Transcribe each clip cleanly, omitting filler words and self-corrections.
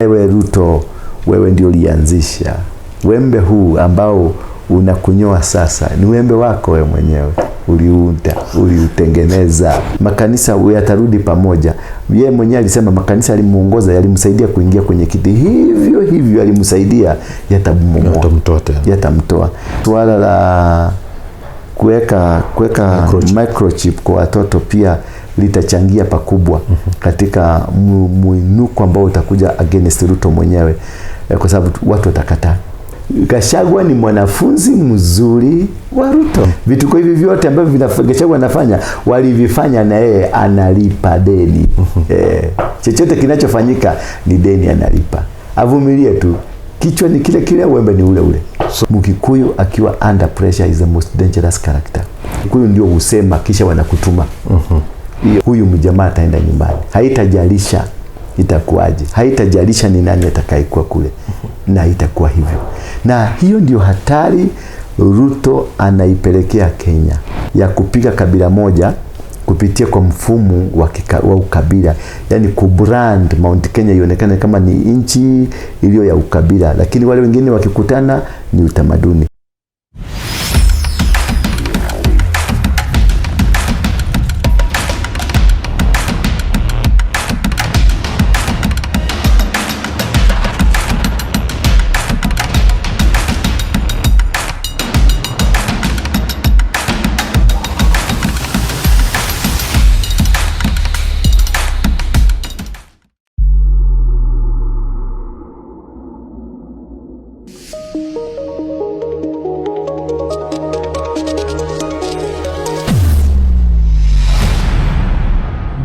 Wewe Ruto, wewe ndio ulianzisha wembe huu ambao unakunyoa sasa. Ni wembe wako wewe mwenyewe, uliunda, uliutengeneza. Makanisa yatarudi pamoja. Yeye mwenyewe alisema makanisa alimuongoza, yalimsaidia kuingia kwenye kiti, hivyo hivyo alimsaidia, yatambomoa, yatamtoa. Suala la kuweka microchip kwa watoto pia litachangia pakubwa katika muinuko ambao utakuja against Ruto mwenyewe, kwa sababu watu watakataa. Gachagua ni mwanafunzi mzuri wa Ruto. Vituko hivi vyote ambavyo Gachagua anafanya walivifanya na yeye analipa deni. Chochote kinachofanyika ni deni analipa. Avumilie tu. Kichwa ni kile kile, wembe ni ule ule. So, Mkikuyu akiwa under pressure is the most dangerous character. Mkikuyu ndio husema kisha wanakutuma. Huyu mjamaa ataenda nyumbani. Haitajalisha itakuwaje. Haitajalisha ni nani atakayekuwa kule. Na itakuwa hivyo. Na hiyo ndio hatari Ruto anaipelekea Kenya, ya kupiga kabila moja kupitia kwa mfumo wa ukabila. Yani kubrand Mount Kenya ionekane kama ni nchi iliyo ya ukabila, lakini wale wengine wakikutana ni utamaduni.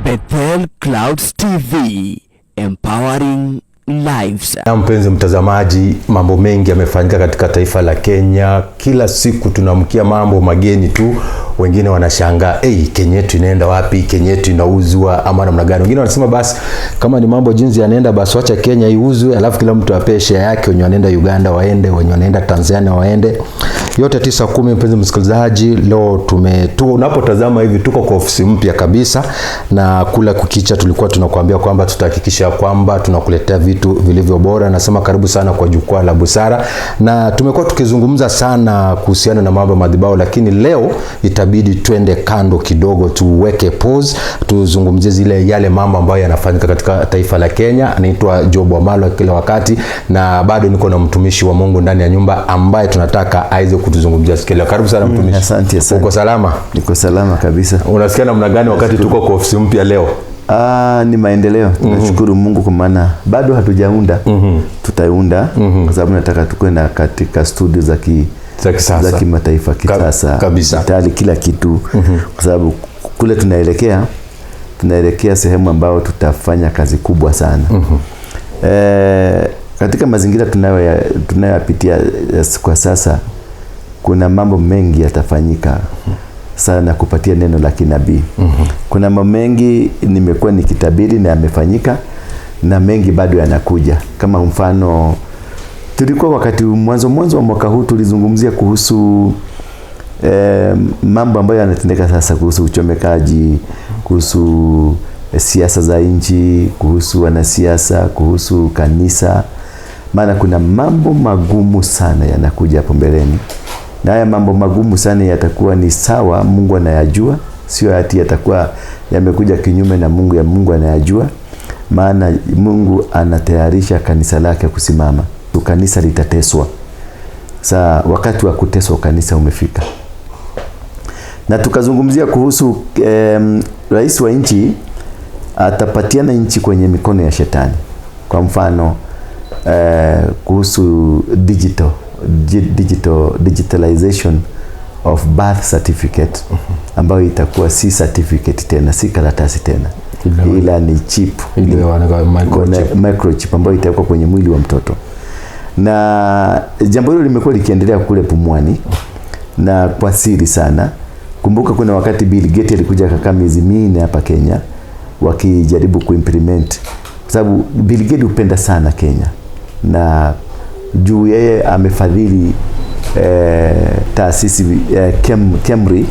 Bethel Clouds TV, empowering lives. Na mpenzi mtazamaji, mambo mengi yamefanyika katika taifa la Kenya. Kila siku tunamkia mambo mageni tu. Wengine wanashangaa, hey, Kenya yetu inaenda wapi? Kenya yetu inauzwa ama namna gani? Wengine wanasema basi kama ni mambo jinsi yanaenda basi wacha Kenya iuzwe, alafu kila mtu apewe share yake, wenye wanaenda Uganda waende, wenye wanaenda Tanzania waende. Yote 9-10, mpenzi msikilizaji, leo unapotazama hivi tuko kwa ofisi mpya kabisa, na kula kukicha tulikuwa tunakuambia kwamba tutahakikisha kwamba tunakuletea vitu vilivyo bora. Nasema karibu sana kwa jukwaa la busara, na tumekuwa tukizungumza sana kuhusiana na mambo ya madhabahu, lakini leo itabidi twende kando kidogo, tuweke pause, tuzungumzie zile yale mambo ambayo yanafanyika katika taifa la Kenya. Anaitwa Job Wamalwa kila wakati, na bado niko na mtumishi wa Mungu ndani ya nyumba ambaye tunataka aweze kutuzungumzia siku leo. Karibu sana mtumishi. Asante, asante. Uko salama? Niko salama kabisa. Unasikia namna gani wakati tuko kwa ofisi mpya leo? Ni maendeleo. Tunashukuru Mungu kwa maana bado hatujaunda. Tutaunda kwa sababu nataka tukue na katika studio za kisasa, za kimataifa kisasa kabisa. Digitali, kila kitu. Kwa sababu kule tunaelekea sehemu ambayo tutafanya kazi kubwa sana. Katika mazingira tunayopitia kwa sasa, kuna mambo mengi yatafanyika sana kupatia neno la kinabii. Kuna mambo mengi nimekuwa nikitabiri na yamefanyika, na mengi bado yanakuja. Kama mfano, tulikuwa wakati mwanzo wa mwaka huu tulizungumzia kuhusu mambo ambayo yanatendeka sasa, kuhusu uchomekaji, kuhusu siasa za nchi, kuhusu wanasiasa, kuhusu kanisa. Maana kuna mambo magumu sana yanakuja hapo mbeleni. Na haya mambo magumu sana yatakuwa ni sawa, Mungu anayajua, sio ati yatakuwa yamekuja kinyume na Mungu, ya Mungu anayajua. Maana Mungu anatayarisha kanisa lake kusimama. Kanisa litateswa. Sasa wakati wa kuteswa kanisa umefika. Na tukazungumzia kuhusu rais wa nchi atapatiana nchi kwenye mikono ya shetani. Kwa mfano kuhusu digitalization of birth certificate, ambayo itakuwa si certificate tena, si karatasi tena, ila ni chip, microchip ambayo itakuwa kwenye mwili wa mtoto. Na jambo hilo limekuwa likiendelea kule Pumwani na kwa siri sana. Kumbuka kuna wakati Bill Gates alikuja akakaa miezi 4 hapa Kenya wakijaribu kuimplement, kwa sababu Bill Gates hupenda sana Kenya, na juu yeye amefadhili Taasisi KEMRI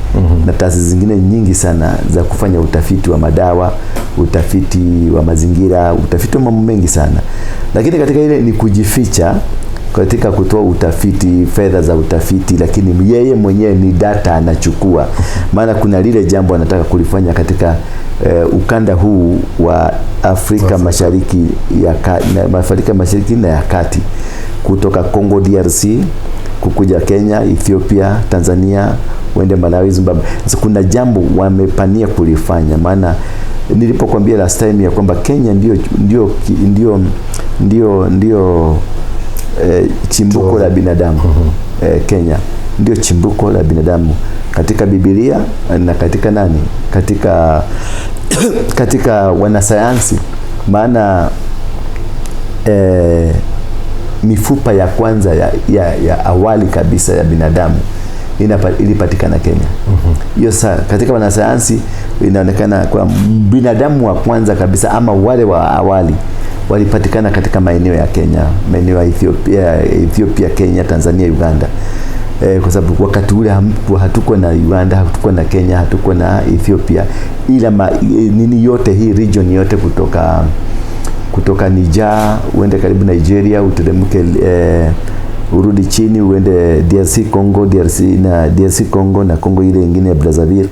na taasisi zingine nyingi sana za kufanya utafiti wa madawa, utafiti wa mazingira, utafiti wa mambo mengi sana. Lakini katika ile ni kujificha katika kutoa utafiti, fedha za utafiti, lakini yeye mwenyewe ni data anachukua. Maana kuna lile jambo anataka kulifanya katika ukanda huu wa Afrika Mashariki ya Afrika Mashariki na ya Kati, kutoka Congo DRC kukuja Kenya, Ethiopia, Tanzania, uende Malawi, Zimbabwe. Sasa kuna jambo wamepania kulifanya. Maana nilipokuambia last time ya kwamba Kenya ndio chimbuko la binadamu. Kenya ndio chimbuko la binadamu katika Biblia na katika nani? Katika wanasayansi. Maana mifupa ya kwanza ya awali kabisa ya binadamu ilipatikana Kenya. Hiyo katika wanasayansi inaonekana kwa binadamu wa kwanza kabisa ama wale wa awali walipatikana katika maeneo ya Kenya, maeneo ya Ethiopia, Kenya, Tanzania, Uganda. Kwa sababu wakati ule hatuko na Uganda, hatuko na Kenya, hatuko na Ethiopia, ila nini yote hii region yote kutoka Niger uende karibu Nigeria, uteremke urudi chini uende DRC Congo, DRC na DRC Congo na Congo ile nyingine ya Brazzaville,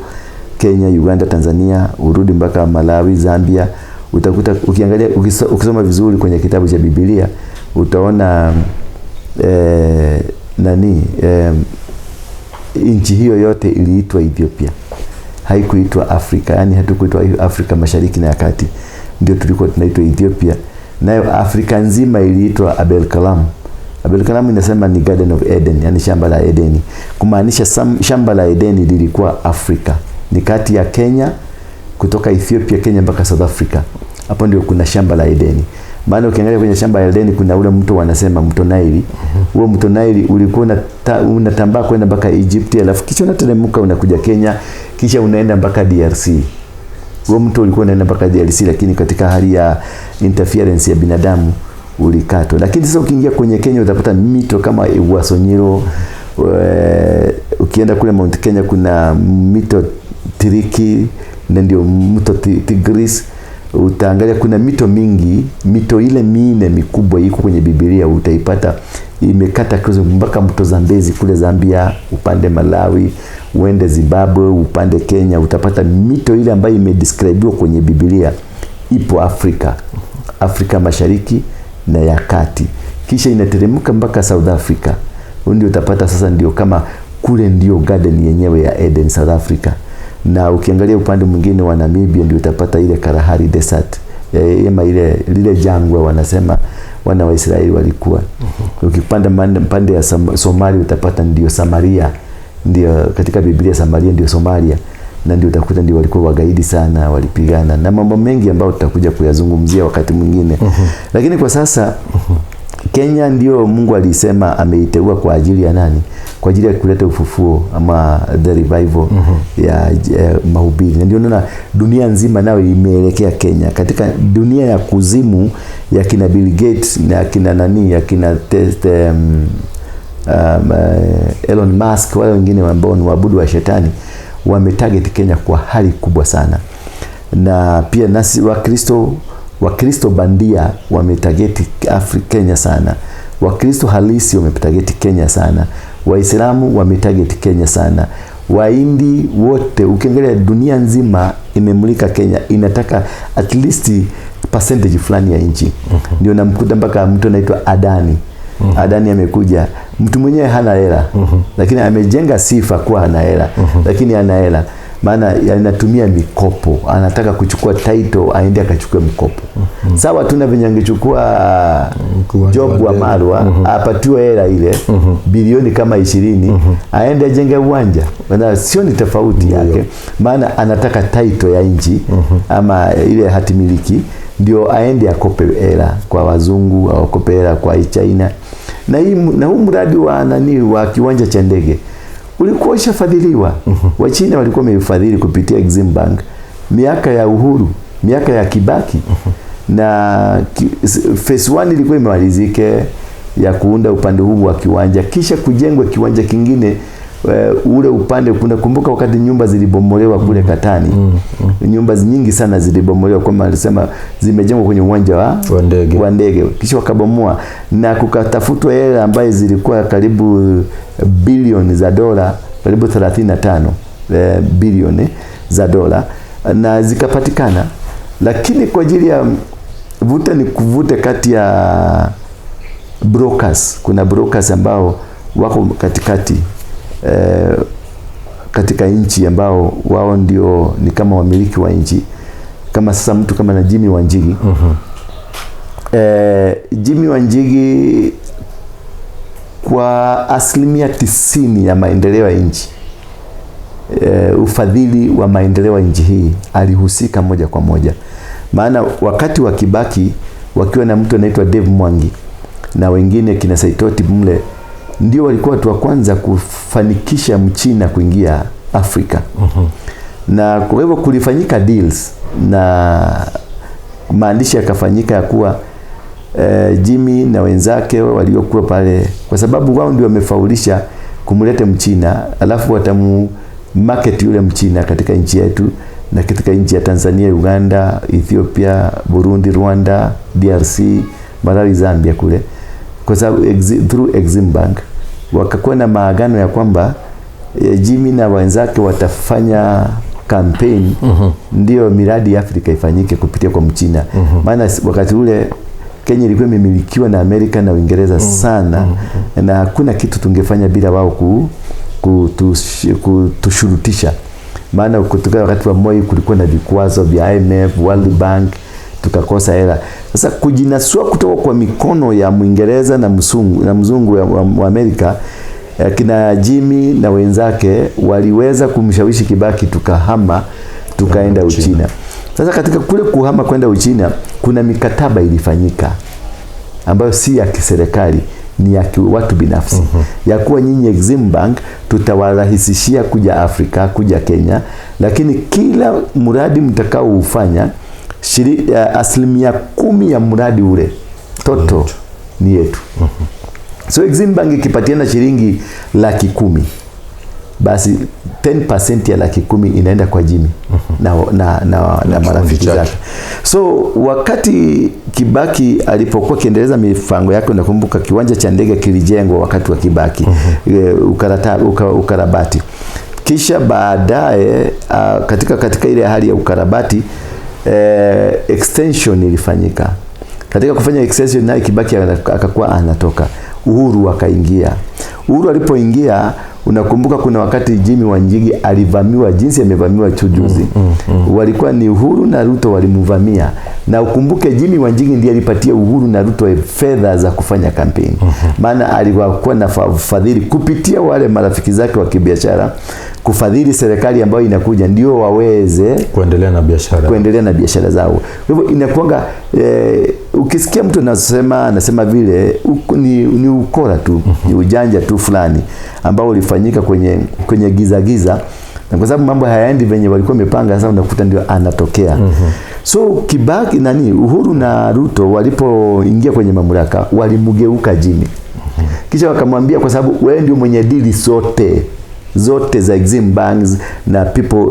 Kenya, Uganda, Tanzania, urudi mpaka Malawi, Zambia. Utakuta ukiangalia, ukisoma vizuri kwenye kitabu cha Biblia utaona nchi hiyo yote iliitwa Ethiopia, haikuitwa Afrika. Yani hatukuitwa Afrika Mashariki na ya Kati, ndio tulikuwa tunaitwa Ethiopia. Nayo Afrika nzima iliitwa Abel Kalam. Abel Kalam inasema ni Garden of Eden, yani shamba la Edeni. Kumaanisha shamba la Edeni lilikuwa Afrika. Ni kati ya Kenya, kutoka Ethiopia, Kenya mpaka South Africa. Hapo ndio kuna shamba la Edeni. Maana ukiangalia kwenye shamba la Edeni kuna ule mto wanasema mto Nile. Huo mto Nile ulikuwa unatambaa kwenda mpaka Egypt, alafu kisha unateremka unakuja Kenya, kisha unaenda mpaka DRC. Huo mto ulikuwa unaenda mpaka DRC, lakini katika hali ya interference ya binadamu ulikatwa. Lakini sasa ukiingia kwenye Kenya utapata mito kama Ewaso Nyiro. Ukienda kule Mount Kenya kuna mito Tiriki na ndio mto Tigris. Utaangalia kuna mito mingi, mito ile minne mikubwa iko kwenye Biblia utaipata imekata mpaka mto Zambezi kule Zambia, upande Malawi, uende Zimbabwe, upande Kenya, utapata mito ile ambayo imedescribiwa kwenye Biblia ipo Afrika, Afrika Mashariki na ya Kati. Kisha inateremka mpaka South Africa. Ndio utapata sasa ndio kama kule ndio garden yenyewe ya Eden, South Africa. Na ukiangalia upande mwingine wa Namibia ndio utapata ile Kalahari Desert, ama ile lile jangwa wanasema wana wa Israeli walikuwa. Ukipanda pande ya Somalia utapata ndio Samaria, ndio katika Biblia Samaria ndio Somalia, na ndio utakuta ndio walikuwa wagaidi sana, walipigana na mambo mengi ambayo tutakuja kuyazungumzia wakati mwingine. Lakini kwa sasa Kenya ndio Mungu alisema ameiteua kwa ajili ya nani? Kwa ajili ya kuleta ufufuo ama the revival ya mahubiri. Na ndio naona dunia nzima nayo imeelekea Kenya. Katika dunia ya kuzimu ya kina Bill Gates na kina nani, ya kina Elon Musk, wale wengine ambao ni waabudu wa shetani, wametarget Kenya kwa hali kubwa sana. Na pia nasi Wakristo bandia wametarget Kenya sana. Wakristo halisi wametarget Kenya sana. Waislamu wametarget Kenya sana. Wahindi wote, ukiangalia dunia nzima imemulika Kenya, inataka at least percentage fulani ya nchi. Ndio namkuta mpaka mtu anaitwa Adani. Adani amekuja, mtu mwenyewe hana hela, lakini amejenga sifa kuwa ana hela, lakini hana hela. Maana anatumia mikopo, anataka kuchukua title aende akachukue mkopo. Sawa tu na venye angechukua Job wa Marwa, apatiwe hela ile bilioni kama 20, aende ajenge uwanja. Maana sio ni tofauti yake. Maana anataka title ya nchi ama ile hatimiliki, ndio aende akope hela kwa wazungu au akope hela kwa China. Na huu mradi wa nani wa kiwanja cha ndege ulikuwa ushafadhiliwa. Wachina walikuwa wamefadhili kupitia Exim Bank miaka ya uhuru, miaka ya Kibaki. Na phase 1 ilikuwa imemalizike, ya kuunda upande huu wa kiwanja, kisha kujengwa kiwanja kingine ule upande. Unakumbuka wakati nyumba zilibomolewa kule Katani, nyumba nyingi sana zilibomolewa, kama alisema zimejengwa kwenye uwanja wa ndege, kisha wakabomoa na kukatafutwa hela ambayo zilikuwa karibu bilioni za dola, karibu 35 bilioni za dola, na zikapatikana. Lakini kwa ajili ya vuta ni kuvute kati ya brokers, kuna brokers ambao wako katikati katika nchi ambao wao ndio ni kama wamiliki wa nchi, kama sasa mtu kama na Jimmy Wanjigi. Jimmy Wanjigi kwa 90% ya maendeleo ya nchi, ufadhili wa maendeleo ya nchi hii alihusika moja kwa moja. Maana wakati wa Kibaki wakiwa na mtu anaitwa Dave Mwangi na wengine kina Saitoti mle, ndio walikuwa watu wa kwanza kufanikisha Mchina kuingia Afrika. Na kwa hivyo kulifanyika deals na maandishi yakafanyika ya kuwa Jimmy na wenzake waliokuwa pale, kwa sababu wao ndio wamefaulisha kumleta Mchina, alafu watamu market yule Mchina katika nchi yetu na katika nchi ya Tanzania, Uganda, Ethiopia, Burundi, Rwanda, DRC, Malawi, Zambia kule, kwa sababu through Exim Bank wakakuwa na maagano ya kwamba Jimmy na wenzake watafanya campaign ndio miradi ya Afrika ifanyike kupitia kwa Mchina. Maana wakati ule Kenya ilikuwa imemilikiwa na Amerika na Uingereza sana, na hakuna kitu tungefanya bila wao kutushurutisha. Maana kutoka wakati wa Moi kulikuwa na vikwazo vya IMF, World Bank, tukakosa hela. Sasa kujinasua kutoka kwa mikono ya Mwingereza na mzungu wa Amerika, kina Jimmy na wenzake waliweza kumshawishi Kibaki, tukahama tukaenda Uchina. Sasa katika kule kuhama kwenda Uchina kuna mikataba ilifanyika ambayo si ya kiserikali, ni ya watu binafsi. Ya kuwa nyinyi Exim Bank tutawarahisishia kuja Afrika, kuja Kenya, lakini kila mradi mtakaoufanya 10% ya mradi ule toto ni yetu. So Exim Bank ikipatiana shilingi 10,000, basi 10% ya 10,000 inaenda kwa Jimmy na marafiki zake. So wakati Kibaki alipokuwa kiendeleza mipango yake, nakumbuka kiwanja cha ndege kilijengwa wakati wa Kibaki, ukarabati. Kisha baadaye katika ile hali ya ukarabati, extension ilifanyika. Katika kufanya extension naye Kibaki akakuwa anatoka, Uhuru akaingia. Uhuru alipoingia, unakumbuka kuna wakati Jimmy Wanjigi alivamiwa jinsi amevamiwa tu juzi. Walikuwa ni Uhuru na Ruto walimuvamia. Na ukumbuke Jimmy Wanjigi ndiye alipatia Uhuru na Ruto fedha za kufanya kampeni. Maana alikuwa na fadhili kupitia wale marafiki zake wa kibiashara kufadhili serikali ambayo inakuja ndio waweze kuendelea na biashara, kuendelea na biashara zao. Kwa hivyo inakuanga ukisikia mtu anasema vile ni ukora tu, ni ujanja tu fulani ambao ulifanyika kwenye giza giza, na kwa sababu mambo hayaendi venye walikuwa wamepanga, sasa unakuta ndio anatokea. So Kibaki Uhuru na Ruto walipoingia kwenye mamlaka walimgeuka Jimmy. Kisha wakamwambia kwa sababu wewe ndio mwenye dili zote za Exim Banks na people,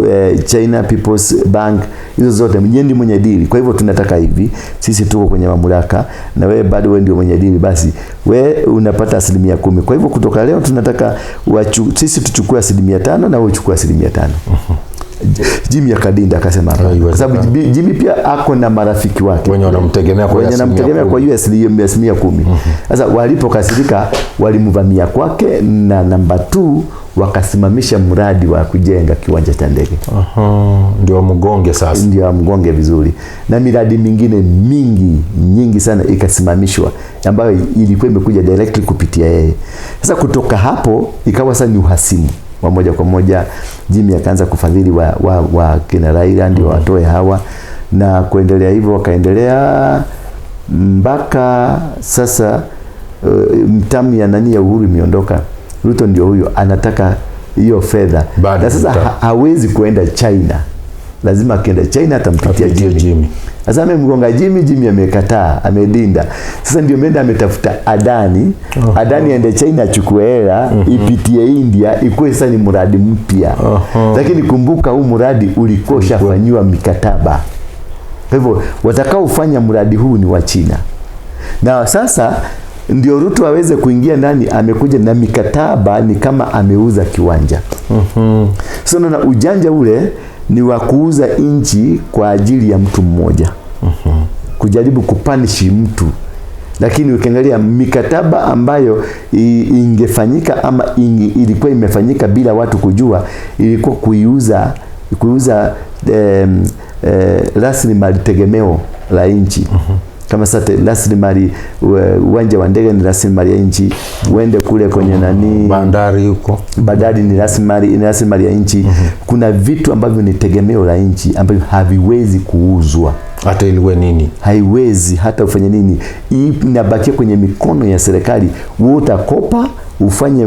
China People's Bank, hizo zote mwenye ndio mwenye dili. Kwa hivyo tunataka hivi, sisi tuko kwenye mamlaka na wewe bado wewe ndio mwenye dili, basi wewe unapata 10%. Kwa hivyo kutoka leo tunataka sisi tuchukue 5% na wewe uchukue 5%. Jimmy akadinda akasema, kwa sababu Jimmy pia ako na marafiki wake wenye wanamtegemea kwa hiyo 10%. Sasa walipokasirika walimvamia kwake, na namba 2 wakasimamisha mradi wa kujenga kiwanja cha ndege. Ndio mgonge sasa. Ndio mgonge vizuri. Na miradi mingine mingi nyingi sana ikasimamishwa ambayo ilikuwa imekuja directly kupitia yeye. Sasa kutoka hapo ikawa sasa ni uhasimu wa moja kwa moja. Jimmy akaanza kufadhili wa kina Raila ndio watoe hawa, na kuendelea hivyo wakaendelea mpaka sasa mtamu ya nani ya Uhuru imeondoka. Ruto ndio huyo anataka hiyo fedha. Na sasa hawezi kuenda China Lazima akienda China atampitia Apitie Jimmy. Jimmy. Sasa amemgonga Jimmy, Jimmy amekataa, amedinda. Sasa ndio ameenda ametafuta Adani. Adani aende China achukue hela, ipitie India, ikuwe sasa ni mradi mpya. Lakini kumbuka huu mradi ulikuwa ushafanyiwa mikataba. Kwa hivyo watakaofanya mradi huu ni wa China. Na sasa ndio Ruto aweze kuingia ndani, amekuja na mikataba, ni kama ameuza kiwanja. Sasa unaona ujanja ule ni wa kuuza nchi kwa ajili ya mtu mmoja. Kujaribu kupanishi mtu. Lakini ukiangalia mikataba ambayo ingefanyika ama ilikuwa imefanyika bila watu kujua, ilikuwa kuiuza rasilimali tegemeo la nchi. Kama sasa rasilimali uwanja wa ndege ni rasilimali ya nchi, uende kule kwenye nani Bandari huko. bandari ni rasilimali ya nchi. Kuna vitu ambavyo ni tegemeo la nchi ambavyo haviwezi kuuzwa. Hata iliwe nini? Haiwezi hata ufanye nini, inabakia kwenye mikono ya serikali. Wewe utakopa ufanye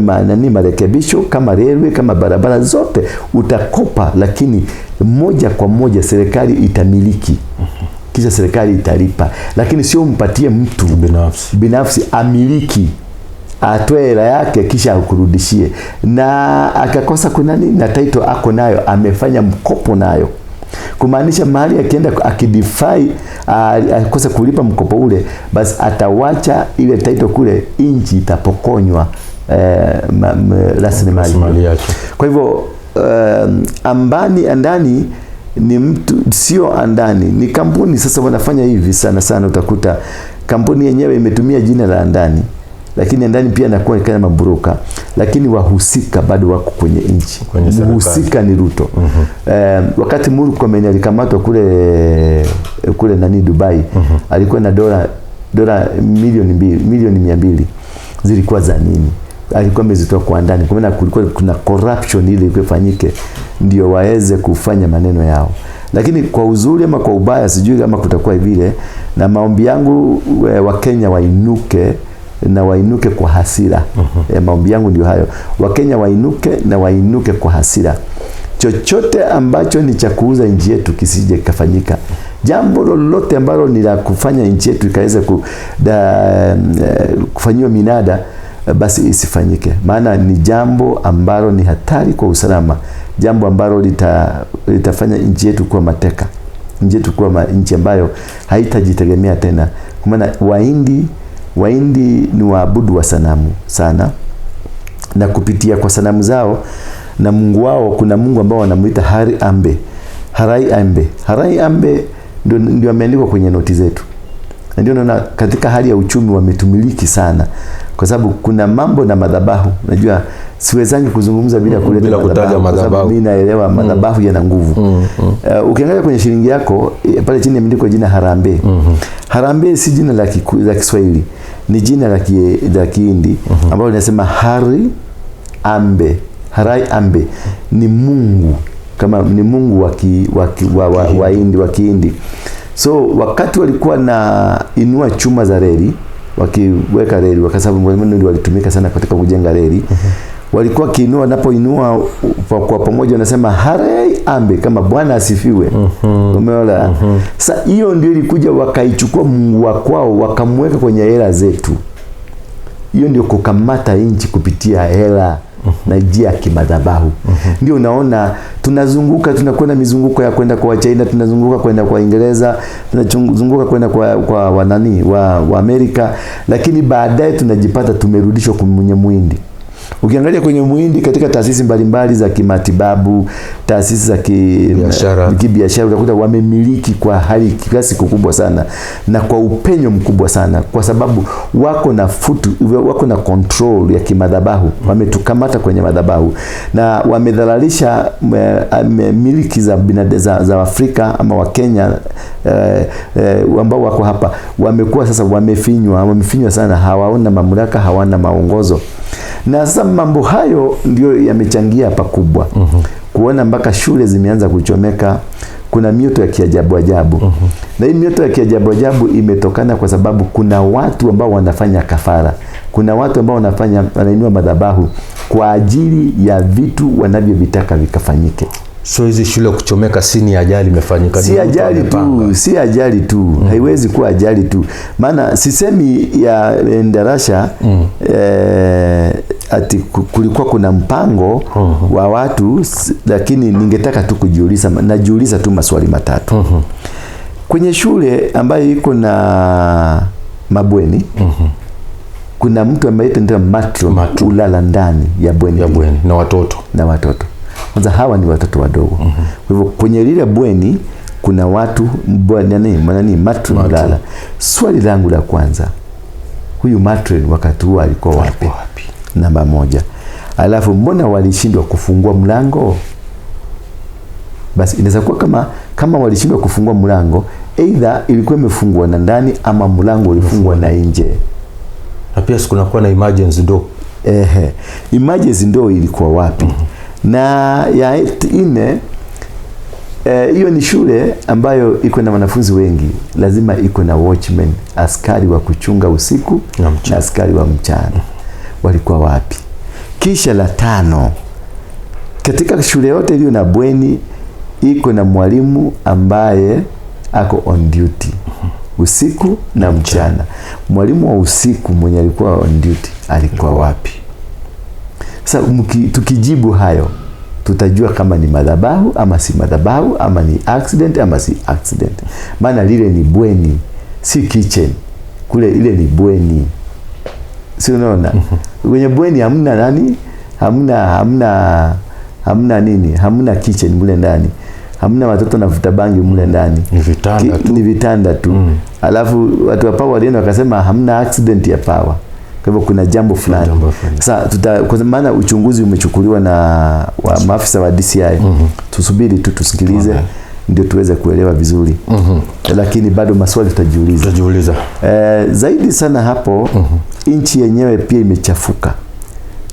marekebisho kama railway, kama barabara zote utakopa, lakini moja kwa moja serikali itamiliki. Kisha serikali italipa, lakini sio umpatie mtu binafsi amiliki, atoe hela yake kisha akurudishie. Na akakosa kunani na title ako nayo, amefanya mkopo nayo, kumaanisha mahali akienda akidefy akose kulipa mkopo ule, basi atawacha ile title kule, inchi itapokonywa rasilimali yake. Kwa hivyo Ambani Andani ni mtu, sio Andani, ni kampuni. Sasa wanafanya hivi sana sana, utakuta kampuni yenyewe imetumia jina la Andani, lakini Andani pia anakuwa kama mabroka, lakini wahusika bado wako kwenye nchi. Mhusika ni Ruto. Wakati Murkomen alikamatwa kule nani Dubai, alikuwa na dola 200,000,000, 200,000,000 zilikuwa za nini? Alikuwa amezitoa kwa Andani. Kwa maana kulikuwa kuna corruption ile ilifanyike ndio waweze kufanya maneno yao. Lakini kwa uzuri ama kwa ubaya sijui kama kutakuwa vile, na maombi yangu Wakenya wainuke na wainuke kwa hasira. Maombi yangu ndio hayo. Wakenya wainuke na wainuke kwa hasira. Chochote ambacho ni cha kuuza nchi yetu kisije kikafanyika. Jambo lolote ambalo ni la kufanya nchi yetu ikaweze kufanyiwa minada, basi isifanyike. Maana ni jambo ambalo ni hatari kwa usalama, jambo ambalo litafanya nchi yetu kuwa mateka, nchi yetu kuwa nchi ambayo haitajitegemea tena. Kwa maana Wahindi ni waabudu wa sanamu sana, na kupitia kwa sanamu zao na Mungu wao, kuna Mungu ambao wanamuita Hari Ambe, Harai Ambe. Harai Ambe ndio ameandikwa kwenye noti zetu. Na ndio naona katika hali ya uchumi wametumiliki sana, kwa sababu kuna mambo na madhabahu. Unajua siwezangi kuzungumza bila kuleta bila kutaja madhabahu. Mimi naelewa madhabahu yana nguvu. Ukiangalia kwenye shilingi yako pale chini imeandikwa jina Harambee. Harambee si jina la Kiswahili, ni jina la Kihindi ambalo linasema Hari Ambe. Harai Ambe ni Mungu, kama ni Mungu wa Kihindi. So wakati walikuwa na inua chuma za reli, wakiweka reli, kwa sababu ndio walitumika sana katika kujenga reli. Walikuwa kiinua, wanapoinua kwa pamoja wanasema Harai Ambe, kama Bwana asifiwe. Umeona? Sasa hiyo ndio ilikuja wakaichukua Mungu wa kwao wakamweka kwenye hela zetu. Hiyo ndio kukamata nchi kupitia hela na njia ya kimadhabahu. Ndio unaona tunazunguka, tunakuwa na mizunguko ya kwenda kwa China, tunazunguka kwenda kwa Uingereza, tunazunguka kwenda kwa wanani wa Amerika, lakini baadaye tunajipata tumerudishwa kwenye muhindi. Ukiangalia kwenye muhindi katika taasisi mbalimbali za kimatibabu, taasisi za kibiashara, utakuta wamemiliki kwa hali kiasi kikubwa sana na kwa upenyo mkubwa sana, kwa sababu wako na wako na control ya kimadhabahu. Wametukamata kwenye madhabahu na wamedhalalisha miliki za za Afrika ama wa Kenya ambao wako hapa. Wamekuwa sasa wamefinywa sana, hawaona mamlaka, hawana maongozo. Na sasa mambo hayo ndio yamechangia pakubwa. Kuona mpaka shule zimeanza kuchomeka, kuna mioto ya kiajabu ajabu. Na hii mioto ya kiajabu ajabu imetokana kwa sababu kuna watu ambao wanafanya kafara. Kuna watu ambao wanainua madhabahu kwa ajili ya vitu wanavyovitaka vikafanyike. So hizi shule kuchomeka si ni ajali imefanyika, Si ni mtu ajali amepanga. tu, si ajali tu, haiwezi kuwa ajali tu, maana sisemi ya Endarasha ati kulikuwa kuna mpango wa watu, lakini ningetaka tu kujiuliza, najiuliza tu maswali matatu. Kwenye shule ambayo iko na mabweni, kuna mtu ambaye anaitwa matron, Matron. ulala ndani ya bweni Ya lile bweni na watoto. Na watoto. Kwanza hawa ni watoto wadogo. Kwa hivyo kwenye lile bweni kuna watu nani nani matron Matron. ulala. Swali langu la kwanza, huyu matron wakati huo alikuwa wapi? Wapi? Namba moja. Alafu mbona walishindwa kufungua mlango? Basi inaweza kuwa kama walishindwa kufungua mlango, either ilikuwa imefungwa na ndani ama mlango ulifungwa na nje. Na pia sikunakuwa na emergency door. Ehe, emergency ndio ilikuwa wapi? Na ya nne, hiyo ni shule ambayo iko na wanafunzi wengi, lazima iko na watchman, askari wa kuchunga usiku Na mchana. na askari wa mchana. Walikuwa wapi? Kisha la tano, katika shule yote iliyo na bweni iko na mwalimu ambaye ako on duty usiku na mchana. Mwalimu wa usiku mwenye alikuwa on duty alikuwa wapi? Sasa tukijibu hayo tutajua kama ni madhabahu ama si madhabahu, ama ni accident ama si accident. Maana lile ni bweni, si kitchen. Kule ile ni bweni, si unaona? Kwenye bweni hamna nani, hamna nini, hamna kitchen mule ndani, hamna watoto navuta bangi mule ndani. Ni vitanda tu. Ni vitanda tu. Alafu watu wa power walienda wakasema hamna accident ya power. Kwa hivyo kuna jambo fulani. Jambo fulani. Sasa kwa maana uchunguzi umechukuliwa na maafisa wa DCI. Tusubiri tu tusikilize ndio tuweze kuelewa vizuri. Lakini bado maswali tutajiuliza. Tutajiuliza. Zaidi sana hapo, nchi yenyewe pia imechafuka.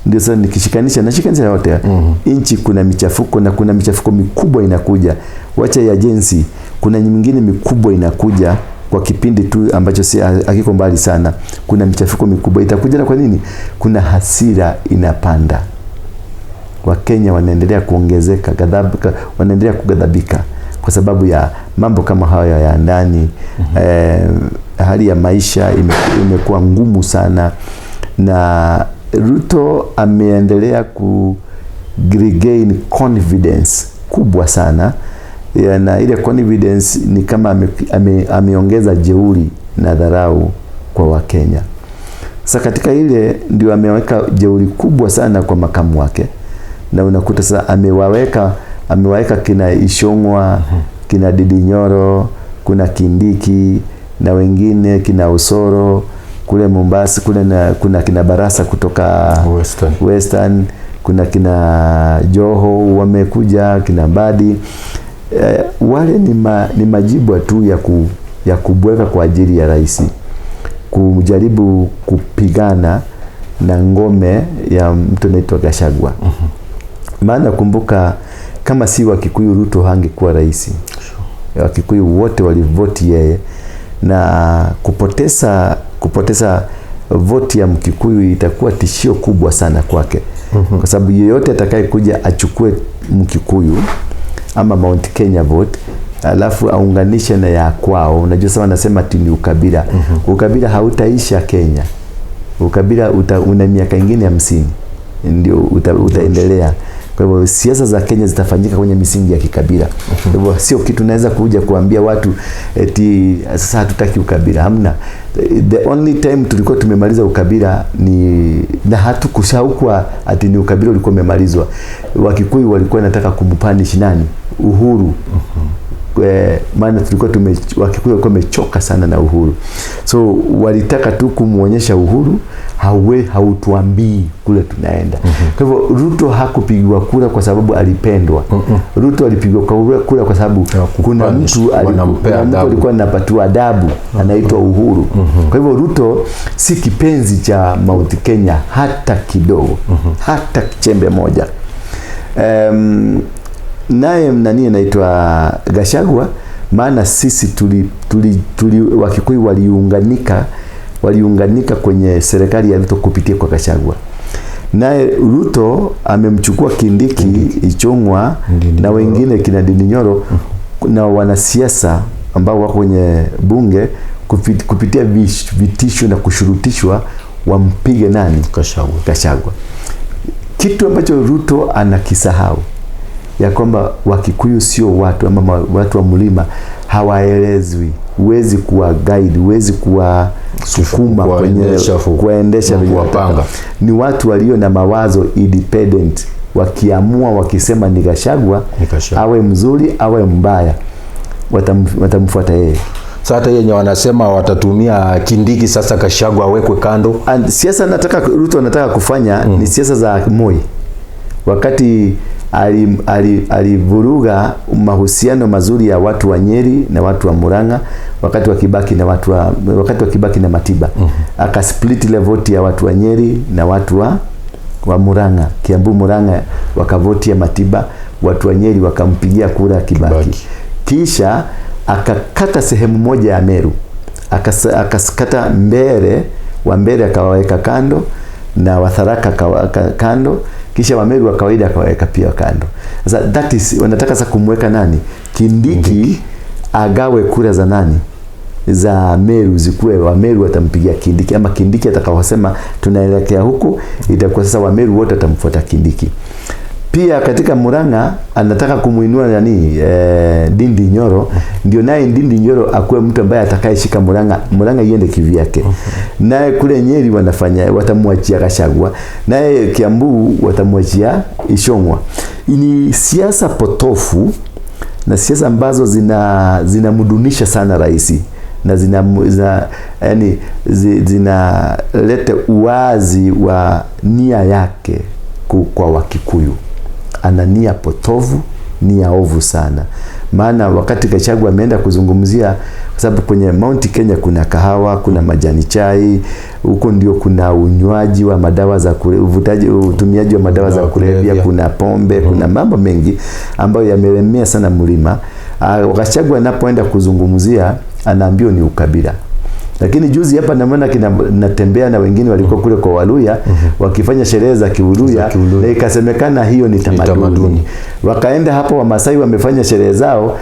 Ndio sasa nikishikanisha nashikanisha yote. Nchi kuna michafuko na kuna michafuko mikubwa inakuja. Wacha ya jensi, kuna mingine mikubwa inakuja kwa kipindi tu ambacho si hakiko mbali sana. Kuna michafuko mikubwa itakuja. Na kwa nini? Kuna hasira inapanda. Wakenya wanaendelea kuongezeka, wanaendelea kughadhabika kwa sababu ya mambo kama haya ya ndani. Hali ya maisha imekuwa ngumu sana, na Ruto ameendelea ku regain confidence kubwa sana ya, na ile confidence ni kama ameongeza jeuri na dharau kwa Wakenya. Sasa katika ile ndio ameweka jeuri kubwa sana kwa makamu wake, na unakuta sasa amewaweka kina Ichung'wah, kina Ndindi Nyoro, kuna Kindiki na wengine kina Osoro kule Mombasa kule, na kuna kina Barasa kutoka Western. Western, kuna kina Joho wamekuja, kina Mbadi. Wale ni majibwa tu ya kubweka kwa ajili ya rais kujaribu kupigana na ngome ya mtu anaitwa Gachagua. Maana kumbuka, kama si Wakikuyu Ruto hangekuwa rais. Wakikuyu wote walivoti yeye, na kupoteza voti ya Mkikuyu itakuwa tishio kubwa sana kwake. Kwa sababu yeyote atakayekuja achukue Mkikuyu ama Mount Kenya vote alafu aunganishe na ya kwao. Unajua sasa wanasema ati ni ukabila. Ukabila hautaisha Kenya. Ukabila una miaka ingine 50 ndio utaendelea. Kwa hivyo siasa za Kenya zitafanyika kwenye misingi ya kikabila. Kwa hivyo sio kitu naweza kuja kuambia watu eti sasa hatutaki ukabila. Hamna. The only time tulikuwa tumemaliza ukabila ni na hatukushaukwa ati ni ukabila ulikuwa umemalizwa. Wakikuyu walikuwa wanataka kumpunish nani? Uhuru. Maana tulikuwa Wakikuyu walikuwa wamechoka sana na Uhuru. So walitaka tu kumuonyesha Uhuru hautuambii kule tunaenda. Kwa hivyo Ruto hakupigiwa kura kwa sababu alipendwa. Ruto alipigwa kura kwa sababu Ya kupunish, wanampea kuna mtu adabu. alikuwa anapatiwa adabu anaitwa Uhuru. Kwa hivyo Ruto si kipenzi cha Mount Kenya hata kidogo, hata chembe moja. Naye nani anaitwa Gachagua, maana sisi tuli Wakikuyu waliunganika kwenye serikali ya Ruto kupitia kwa Gachagua. Naye Ruto amemchukua Kindiki, Ichung'wa na wengine kina Ndindi Nyoro na wanasiasa ambao wako kwenye bunge kupitia vitisho na kushurutishwa wampige nani? Gachagua. Gachagua. Kitu ambacho Ruto anakisahau ya kwamba Wakikuyu sio watu ama watu wa mlima hawaelezwi, huwezi kuwa guide, huwezi kuwasukuma kwenye kuwaendesha venye kuwapanga. wanataka. Ni watu walio na mawazo independent, wakiamua wakisema ni Gachagua, Ni Gachagua. awe mzuri awe mbaya, watamfuata yeye. Sasa hata yenye wanasema watatumia Kindiki, sasa Gachagua awekwe kando. And siasa nataka Ruto anataka kufanya ni siasa za Moi wakati alivuruga mahusiano mazuri ya watu wa Nyeri na watu wa Murang'a wakati wa Kibaki na watu wa, wakati wa Kibaki na Matiba akasplit ile voti ya watu wa Nyeri na watu wa Murang'a, Kiambu Murang'a wakavotia Matiba, watu wa Nyeri wakampigia kura Kibaki. Kibaki. Kisha akakata sehemu moja ya Meru, akakata Mbere, wa Mbere akawaweka kando na Watharaka akawaweka kando, kisha Wameru wa kawaida akawaweka pia kando. Sasa that is wanataka sasa kumweka nani? Kindiki agawe kura za nani? Za Meru zikuwe Wameru watampigia Kindiki, ama Kindiki atakaposema tunaelekea huku, itakuwa sasa Wameru wote watamfuata Kindiki. Pia katika Murang'a anataka kumuinua nani, Ndindi Nyoro, ndio naye Ndindi Nyoro akuwe mtu ambaye atakayeshika Murang'a, Murang'a iende kivyake. Naye kule Nyeri wanafanya watamwachia Gachagua, naye Kiambu watamwachia Ichung'wa. Ni siasa potofu na siasa ambazo zinamdunisha sana rais na yani zinaleta uwazi wa nia yake kwa Wakikuyu. Ana nia potovu, nia ovu sana. Maana wakati Gachagua ameenda kuzungumzia, kwa sababu kwenye Mount Kenya kuna kahawa, kuna majani chai, huko ndio kuna unywaji wa madawa za uvutaji, utumiaji wa madawa za kulevya, kuna pombe, kuna mambo mengi ambayo yamelemea sana mlima. Gachagua anapoenda kuzungumzia anaambiwa ni ukabila. Lakini juzi hapa naona natembea na wengine walikuwa kule kwa Waluya wakifanya sherehe za Kiuluya, na ikasemekana hiyo ni tamaduni. Wakaenda hapo Wamasai wamefanya sherehe zao,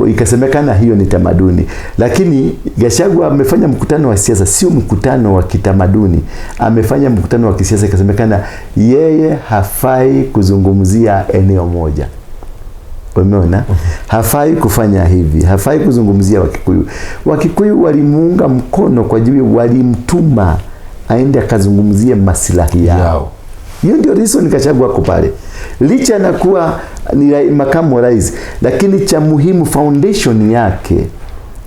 ikasemekana hiyo ni tamaduni. Lakini Gachagua amefanya mkutano wa siasa, sio mkutano wa kitamaduni. Amefanya mkutano wa kisiasa, ikasemekana yeye hafai kuzungumzia eneo moja. Umeona? Hafai kufanya hivi, hafai kuzungumzia Wakikuyu. Wakikuyu walimuunga mkono kwa ajili walimtuma aende akazungumzie maslahi yao. Hiyo ndio reason Gachagua ako pale. Licha na kuwa ni makamu wa rais, lakini cha muhimu foundation yake,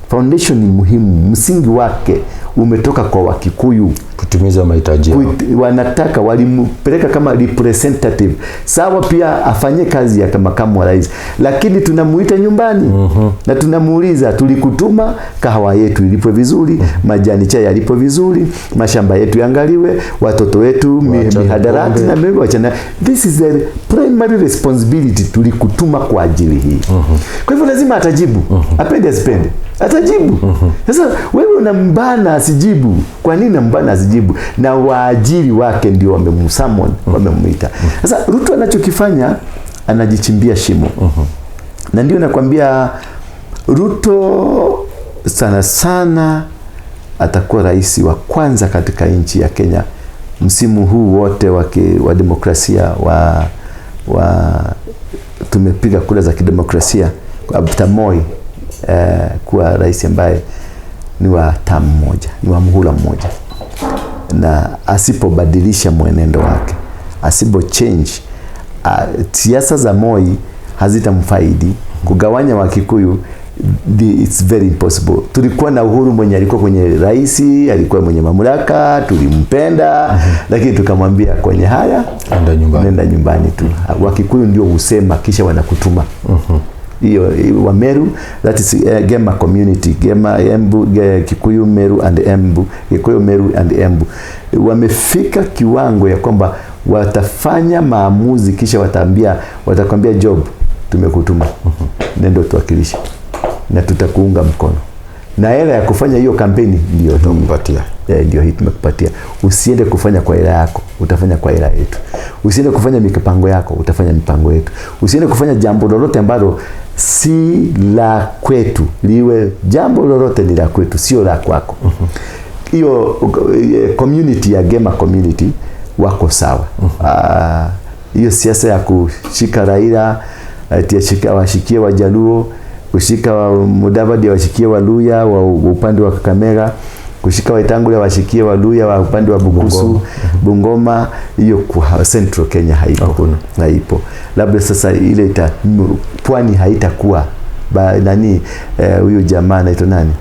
foundation ni muhimu, msingi wake umetoka kwa Wakikuyu. Kutimiza mahitaji yao. Wanataka walimpeleka kama representative. Sawa, pia afanye kazi ya makamu wa rais, lakini tunamuita nyumbani na tunamuuliza, tulikutuma kahawa yetu ilipwe vizuri, majani chai yalipwe vizuri, mashamba yetu yangaliwe, watoto wetu mihadarati na mimi wachana. This is the primary responsibility, tulikutuma kwa ajili hii. Kwa hivyo lazima atajibu, apende asipende, atajibu. Sasa wewe unambana asijibu. Kwa nini unambana asijibu? Na waajiri wake ndio wamemsummon, wamemuita. Sasa Ruto anachokifanya anajichimbia shimo. Na ndio nakwambia Ruto sana sana atakuwa rais wa kwanza katika nchi ya Kenya msimu huu wote wa demokrasia wa tumepiga kura za kidemokrasia after Moi kuwa rais ambaye ni wa term moja, ni wa muhula mmoja. Na asipobadilisha mwenendo wake, asipo change, siasa za Moi hazitamfaidi. Kugawanya Wakikuyu, it's very impossible. Tulikuwa na Uhuru mwenye alikuwa kwenye rais, alikuwa mwenye mamlaka, tulimpenda, lakini tukamwambia kwenye haya nenda nyumbani, nenda nyumbani tu. Wakikuyu ndio husema kisha wanakutuma. Hiyo wa Meru, that is Gema community, Gema, Embu, Kikuyu, Meru and Embu, Kikuyu, Meru and Embu. Wamefika kiwango ya kwamba watafanya maamuzi kisha watakwambia Job, tumekutuma. Nenda tuwakilishe na tutakuunga mkono. Na hela ya kufanya hiyo kampeni ndio tumekupatia. Ndio hii tumekupatia. Usiende kufanya kwa hela yako, utafanya kwa hela yetu. Usiende kufanya mipango yako, utafanya mipango yetu. Usiende kufanya jambo lolote ambalo si la kwetu, liwe jambo lolote ni la kwetu, sio la kwako. Hiyo community ya Gema community wako sawa. Hiyo siasa ya kushika Raila ati washikie Wajaluo, kushika Mudavadi washikie Waluya wa upande wa Kakamega, kushika Wetangula washikie Waluya wa upande wa Bukusu, Bungoma, hiyo Central Kenya haipo. Haipo. Labda sasa ile pwani haitakuwa nani, huyu jamaa anaitwa nani?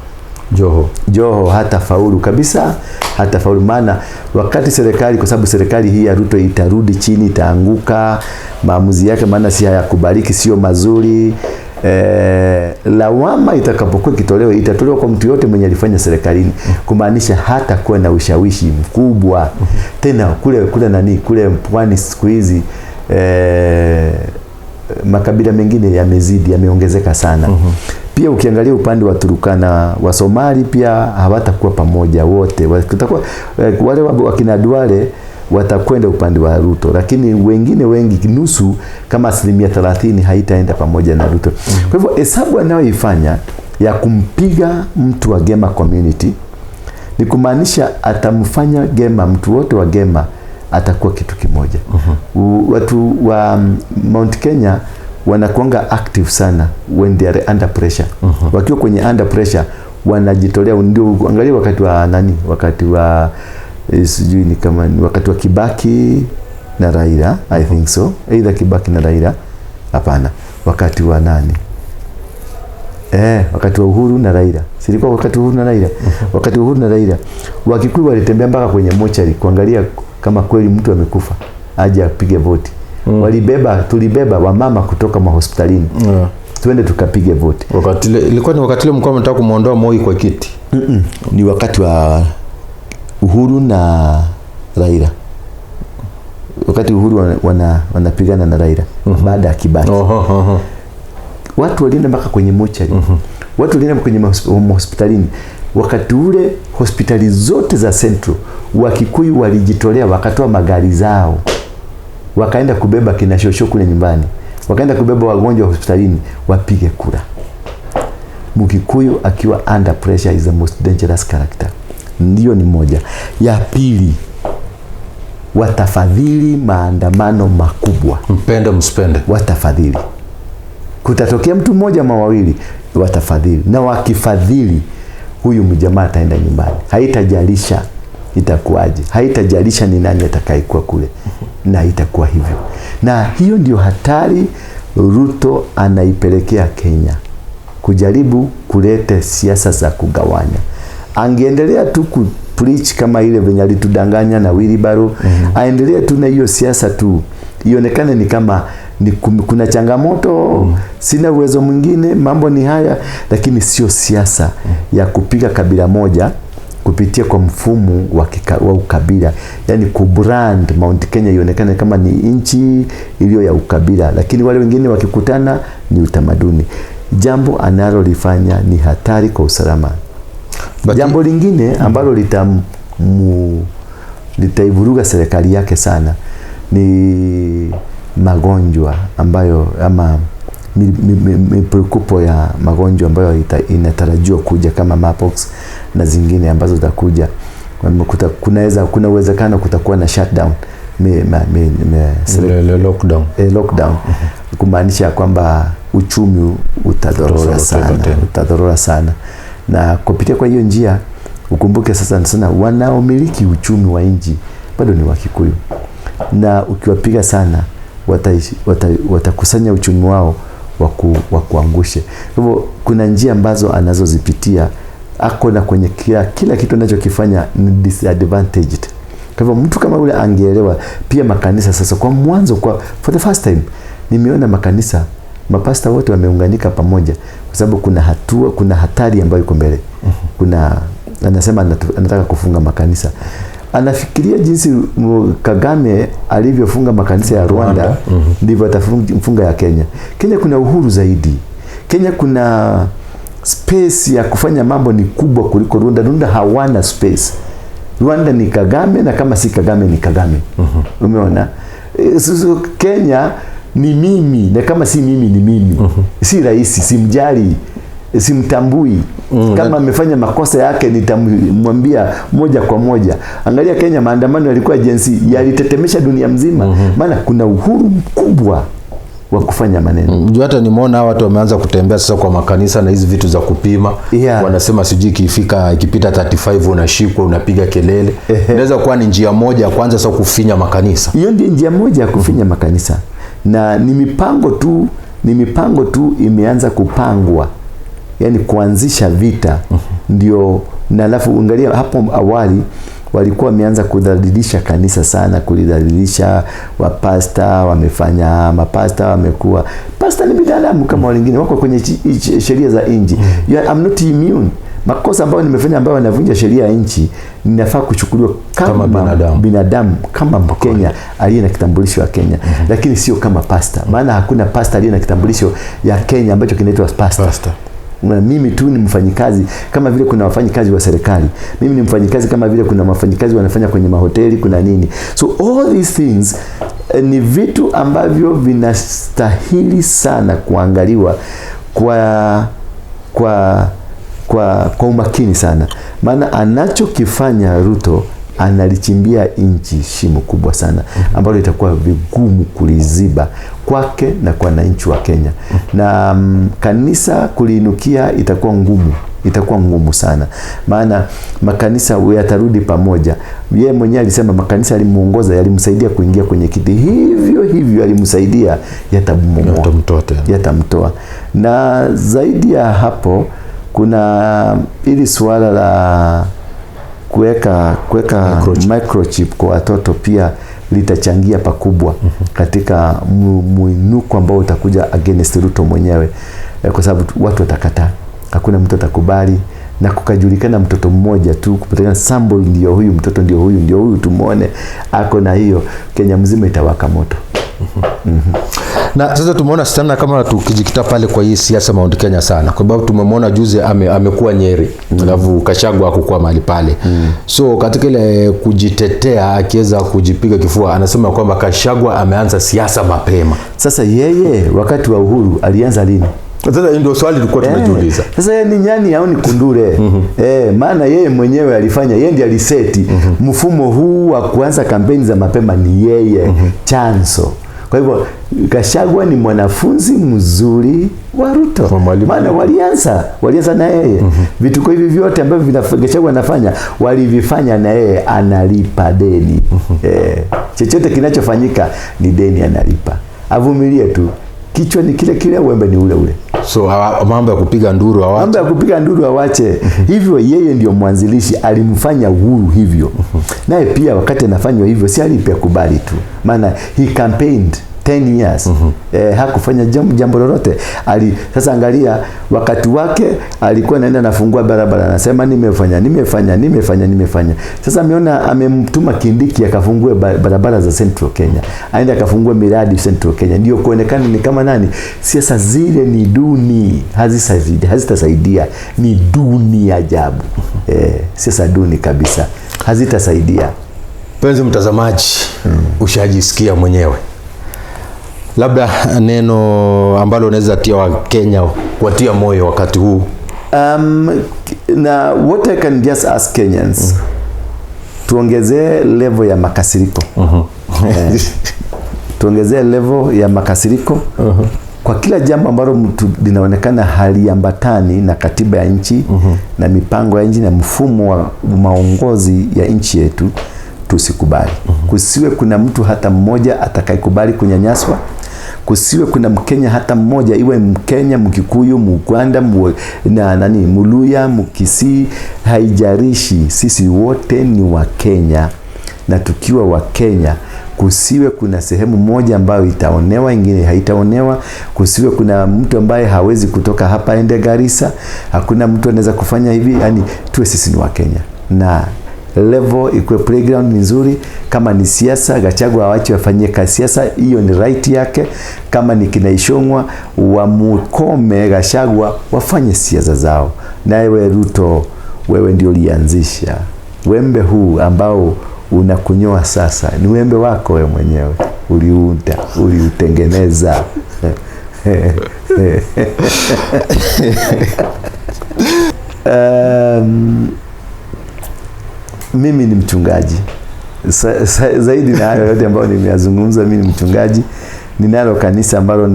Joho hata faulu kabisa, hata faulu. Maana wakati serikali, kwa sababu serikali hii ya Ruto itarudi chini, itaanguka, maamuzi yake maana si hayakubaliki, sio mazuri. Lawama itakapokuwa ikitolewa, itatolewa kwa mtu yote mwenye alifanya serikalini, kumaanisha hata kuwa na ushawishi mkubwa. Tena kule nani, kule pwani siku hizi makabila mengine yamezidi, yameongezeka sana. Pia ukiangalia upande wa Turkana, wa Somali pia hawatakuwa pamoja wote. Watakuwa wale wakina Duale watakwenda upande wa Ruto, lakini wengine wengi nusu kama 30% haitaenda pamoja na Ruto. Kwa hivyo hesabu anayoifanya ya kumpiga mtu wa Gema community ni kumaanisha atamfanya Gema, mtu wote wa Gema atakuwa kitu kimoja. Watu wa Mount Kenya wanakuanga active sana when they are under pressure. Wakiwa kwenye under pressure wanajitolea. Ndio angalia wakati wa nani, wakati wa sijui ni kama wakati wa Kibaki na Raila, I think so, either Kibaki na Raila, hapana, wakati wa nani, wakati wa Uhuru na Raila, silikuwa wakati wa Uhuru na Raila, wakati wa Uhuru na Raila Wakikuyu walitembea mpaka kwenye mochari kuangalia kama kweli mtu amekufa aje apige voti. Tulibeba wamama kutoka mahospitalini. Tuende tukapige voti. Wakati ilikuwa ni wakati ile mlikuwa mnataka kumuondoa Moi kwa kiti. Ni wakati wa Uhuru na Raila. Wakati Uhuru wanapigana na Raila baada ya Kibaki. Watu walienda mpaka kwenye mochari. Watu walienda kwenye hospitalini. Wakati ule hospitali zote za Central Wakikuyu walijitolea, wakatoa magari zao, wakaenda kubeba kina shosho kule nyumbani, wakaenda kubeba wagonjwa hospitalini wapige kura. Mkikuyu akiwa under pressure is the most dangerous character. Ndiyo ni moja. Ya pili, watafadhili maandamano makubwa. Mpende msipende, watafadhili. Kutatokea mtu mmoja ama wawili, watafadhili. Na wakifadhili, huyu mjamaa ataenda nyumbani. Haitajalisha itakuwaje, haitajalisha ni nani atakayekuwa kule, na itakuwa hivyo. Na hiyo ndio hatari Ruto anaipelekea Kenya, kujaribu kulete siasa za kugawanya. Angeendelea tu ku preach kama ile venye alitudanganya na wheelbarrow, aendelee tu na hiyo siasa tu, ionekane ni kama ni kuna changamoto, sina uwezo mwingine, mambo ni haya, lakini sio siasa ya kupiga kabila moja kupitia kwa mfumo wa ukabila, yani kubrand Mount Kenya ionekane kama ni nchi iliyo ya ukabila, lakini wale wengine wakikutana ni utamaduni. Jambo analolifanya ni hatari kwa usalama. Jambo lingine ambalo litaivuruga serikali yake sana ni magonjwa ambayo ama mipurukupo ya magonjwa ambayo inatarajiwa kuja kama mpox na zingine ambazo zitakuja. Kuna uwezekano kutakuwa na shutdown, lockdown, lockdown. Kumaanisha kwamba uchumi utadorora sana, utadorora sana. Na kupitia kwa hiyo njia, ukumbuke sasa sana wanaomiliki uchumi wa nchi bado ni Wakikuyu, na ukiwapiga sana watakusanya uchumi wao wakuangushe. Kwa hivyo kuna njia ambazo anazozipitia, ako na kwenye kila kitu anachokifanya ni disadvantaged. Kwa hivyo mtu kama yule angeelewa. Pia makanisa sasa, kwa mwanzo, for the first time nimeona makanisa, mapasta wote wameunganika pamoja, kwa sababu kuna hatua, kuna hatari ambayo iko mbele. Kuna anasema anataka kufunga makanisa. Anafikiria jinsi Kagame alivyofunga makanisa ya Rwanda, ndivyo atafunga ya Kenya. Kenya kuna uhuru zaidi. Kenya kuna Space ya kufanya mambo ni kubwa kuliko Rwanda. Rwanda hawana space. Rwanda ni Kagame, na kama si Kagame ni Kagame. Umeona? So Kenya ni mimi, na kama si mimi ni mimi. Si rais, simjali, simtambui. Kama amefanya makosa yake nitamwambia moja kwa moja. Angalia Kenya, maandamano yalikuwa jinsi yalitetemesha dunia mzima. Maana kuna uhuru mkubwa wa kufanya maneno. Juu hata nimeona hawa watu wameanza kutembea sasa kwa makanisa na hizi vitu za kupima. Wanasema sijui ikifika, ikipita 35 unashikwa, unapiga kelele. Inaweza kuwa ni njia moja ya kwanza sasa kufinya makanisa. Hiyo ndio njia moja ya kufinya makanisa, na ni mipango tu imeanza kupangwa, yani kuanzisha vita ndio. Na alafu angalia, hapo awali walikuwa wameanza kudhalilisha kanisa sana, kulidhalilisha wapasta, wamefanya mapasta wamekuwa, pasta ni binadamu kama wengine, wako kwenye sheria za nchi. Yeah, I'm not immune. Makosa ambayo nimefanya ambayo yanavunja sheria ya nchi, ninafaa kuchukuliwa kama, Kama binadamu. Binadamu, kama Mkenya aliye na kitambulisho ya Kenya, lakini sio kama pasta, maana hakuna pasta aliye na kitambulisho ya Kenya ambacho kinaitwa pasta. Pasta. Na mimi tu ni mfanyikazi kama vile kuna wafanyikazi wa serikali. Mimi ni mfanyikazi kama vile kuna wafanyikazi wanafanya kwenye mahoteli, kuna nini. So all these things ni vitu ambavyo vinastahili sana kuangaliwa kwa umakini sana, maana anachokifanya Ruto, analichimbia nchi shimo kubwa sana ambalo itakuwa vigumu kuliziba kwake na kwa wananchi wa Kenya. Na kanisa kuliinukia itakuwa ngumu, itakuwa ngumu sana, maana makanisa yatarudi pamoja. Yeye mwenyewe alisema makanisa yalimuongoza, yalimsaidia kuingia kwenye kiti, hivyo hivyo yalimsaidia, yatambomoa, Yatamtoa tena. Yatamtoa. Na zaidi ya hapo, kuna ili suala la kuweka Microchip. microchip kwa watoto pia litachangia pakubwa katika muinuko ambao utakuja against Ruto mwenyewe, kwa sababu watu watakataa, hakuna mtu atakubali, na kukajulikana mtoto mmoja tu kupatikana sample, ndio huyu mtoto, ndio huyu, ndio huyu, tumuone ako na hiyo, Kenya mzima itawaka moto. Na sasa tumeona sana kama tukijikita pale kwa hii siasa Mount Kenya sana, kwa sababu tumemwona juzi amekuwa Nyeri, alafu Gachagua hakukuwa mahali pale. So katika ile kujitetea, akiweza kujipiga kifua, anasema kwamba Gachagua ameanza siasa mapema. Sasa yeye wakati wa uhuru alianza lini? Sasa hii ndio swali tulikuwa tunajiuliza. Sasa yeye ni nyani au ni kundule? Maana yeye mwenyewe alifanya, yeye ndiye aliseti mfumo huu wa kuanza kampeni za mapema, ni yeye chanzo. Kwa hivyo Gachagua ni mwanafunzi mzuri wa Ruto. Wa mwalimu. Maana walianza na yeye. Vituko hivi vyote ambavyo Gachagua anafanya walivifanya na yeye, analipa deni. Chochote kinachofanyika ni deni analipa. Avumilie tu. Kichwa ni kile kile, wembe ni ule ule. So mambo ya kupiga nduru hawa Mambo ya kupiga nduru awache. Hivyo yeye ndio mwanzilishi, alimfanya Uhuru hivyo. Naye pia wakati anafanywa hivyo, si alipia kubali tu. Maana he campaigned 10 years. Hakufanya jambo lolote. Sasa angalia wakati wake alikuwa anaenda anafungua barabara, anasema nimefanya, nimefanya, nimefanya, nimefanya. Sasa ameona amemtuma Kindiki akafungue barabara za Central Kenya. Aende akafungue miradi Central Kenya. Ndio kuonekana ni kama nani? Siasa zile ni duni, hazitasaidia. Ni duni ajabu. Siasa duni kabisa. Hazitasaidia. Mpenzi mtazamaji, ushajisikia mwenyewe. Labda neno ambalo unaweza tia Wakenya, kuwatia moyo wakati huu. Na what I can just ask Kenyans, tuongezee level ya makasiriko. Tuongezee level ya makasiriko kwa kila jambo ambalo mtu linaonekana haliambatani na katiba ya nchi na mipango ya nchi na mfumo wa maongozi ya nchi yetu, tusikubali. Kusiwe kuna mtu hata mmoja atakayekubali kunyanyaswa. Kusiwe kuna Mkenya hata mmoja, iwe Mkenya, Mkikuyu, Muganda, na nani, Muluya, Mkisii, haijalishi, sisi wote ni Wakenya, na tukiwa Wakenya kusiwe kuna sehemu moja ambayo itaonewa, ingine haitaonewa. Kusiwe kuna mtu ambaye hawezi kutoka hapa aende Garissa. Hakuna mtu anaweza kufanya hivi. Yani tuwe sisi ni Wakenya na level, ikuwe playground nzuri. Kama ni siasa, Gachagua awache wafanyie kazi siasa, hiyo ni right yake. Kama ni kina Ichung'wah, wamukome Gachagua wafanye siasa zao. Nawe Ruto, wewe ndio ulianzisha wembe huu ambao unakunyoa sasa, ni wembe wako wewe mwenyewe, uliunda, uliutengeneza. Mimi ni mchungaji. Zaidi na hayo yote ambayo nimeyazungumza, mimi ni mchungaji. Ninalo kanisa ambalo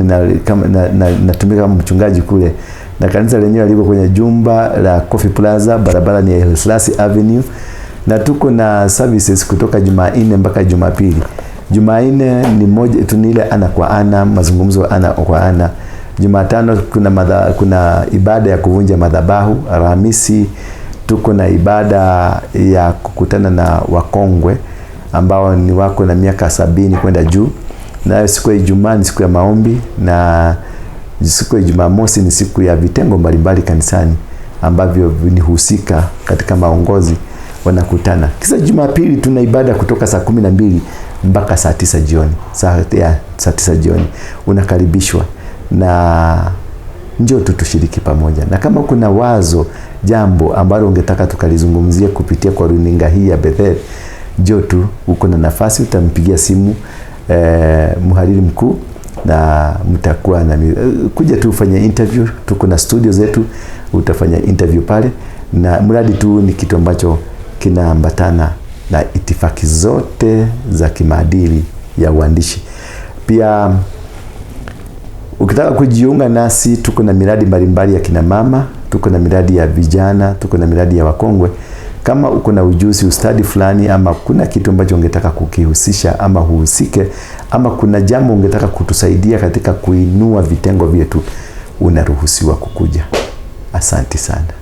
natumika kama mchungaji kule, na kanisa lenyewe liko kwenye jumba la Coffee Plaza, barabara ni ya Selassie Avenue, na tuko na services kutoka Jumanne mpaka Jumapili. Jumanne ni moja tu, ni ile ana kwa ana, mazungumzo ana kwa ana. Jumatano kuna ibada ya kuvunja madhabahu. Alhamisi tuko na ibada ya kukutana na wakongwe ambao ni wako na miaka 70 kwenda juu. Na siku ya Ijumaa ni siku ya maombi, na siku ya Jumamosi ni siku ya vitengo mbalimbali kanisani ambavyo ni husika katika maongozi wanakutana. Kisa Jumapili tuna ibada kutoka saa 12 mpaka saa 9 jioni. Saa 9 jioni unakaribishwa, na njoo tu tushiriki pamoja. Na kama kuna wazo, jambo ambalo ungetaka tukalizungumzie kupitia kwa runinga hii ya Bethel, njoo tu, uko na nafasi, utampigia simu mhariri mkuu na mtakuwa na kuja tu ufanye interview. Tuko na studio zetu, utafanya interview pale, na mradi tu ni kitu ambacho kinaambatana na itifaki zote za kimaadili ya uandishi. Pia ukitaka kujiunga nasi, tuko na miradi mbalimbali ya kina mama, tuko na miradi ya vijana, tuko na miradi ya wakongwe. Kama uko na ujuzi, ustadi fulani, ama kuna kitu ambacho ungetaka kukihusisha ama uhusike, ama kuna jambo ungetaka kutusaidia katika kuinua vitengo vyetu, unaruhusiwa kukuja. Asante sana.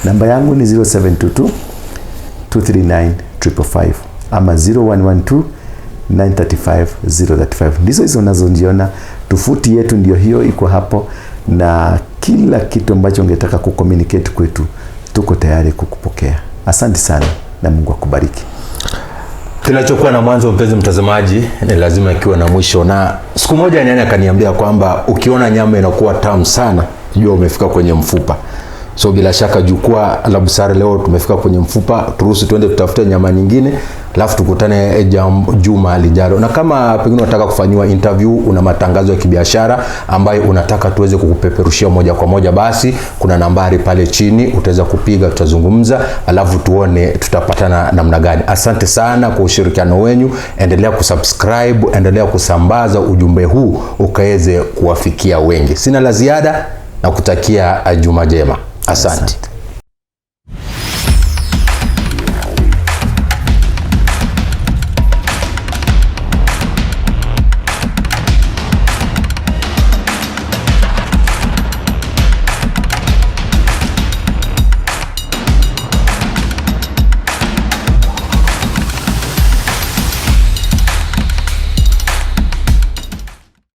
Namba yangu ni 0722 239 555 ama 0112 935 035. Ndizo hizo unazoziona. Tovuti yetu ndio hiyo iko hapo, na kila kitu ambacho ungetaka kucommunicate kwetu tuko tayari kukupokea. Asante sana na Mungu akubariki. Kinachokuwa na mwanzo, mpenzi mtazamaji, ni lazima kiwe na mwisho. Na siku moja nyanya akaniambia kwamba ukiona nyama inakuwa tamu sana, jua umefika kwenye mfupa. So bila shaka jukwaa la busara leo tumefika kwenye mfupa, turuhusu tuende tutafute nyama nyingine, alafu tukutane juma lijalo. Na kama pengine unataka kufanyiwa interview, una matangazo ya kibiashara ambayo unataka tuweze kukupeperushia moja kwa moja, basi kuna nambari pale chini utaweza kupiga, tutazungumza, alafu tuone tutapatana namna gani. Asante sana kwa ushirikiano wenyu, endelea kusubscribe, endelea kusambaza ujumbe huu ukaweze kuwafikia wengi. Sina la ziada na kutakia juma jema. Asante. Asante.